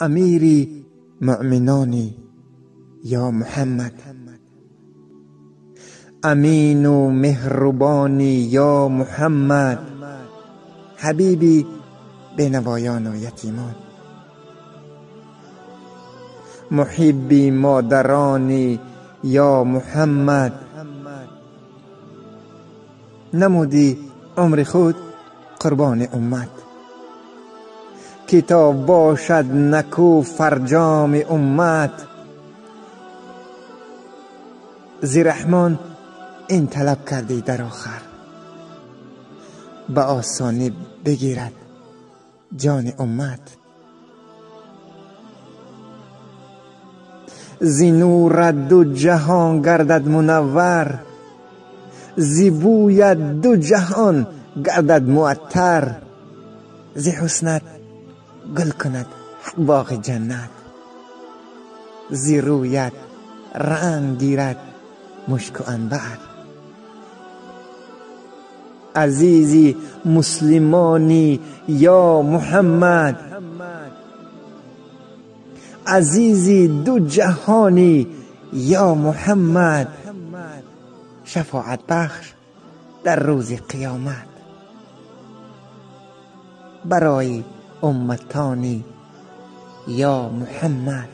Амири муъминони ё Муҳаммад, амину меҳрубони ё Муҳаммад, ҳабиби бенавоёну ятимон, муҳибби модарони ё Муҳаммад. Намуди умри худ қурбони уммат, ки то бошад наку фарҷоми уммат. Зи Раҳмон ин талаб кардӣ дар охар, ба осонӣ бигирад ҷони уммат. Зи нурат ду ҷаҳон гардад мунаввар, зи бӯят ду ҷаҳон гардад муаттар. Зи ҳуснат гул кунад ҳар боғи ҷаннат, зи рӯят ранг гирад мушку анбар. Азизи муслимонӣ ё Муҳаммад, азизи ду ҷаҳонӣ ё Муҳаммад, шафоатбахш дар рӯзи қиёмат барои умматонӣ ё Муҳаммад.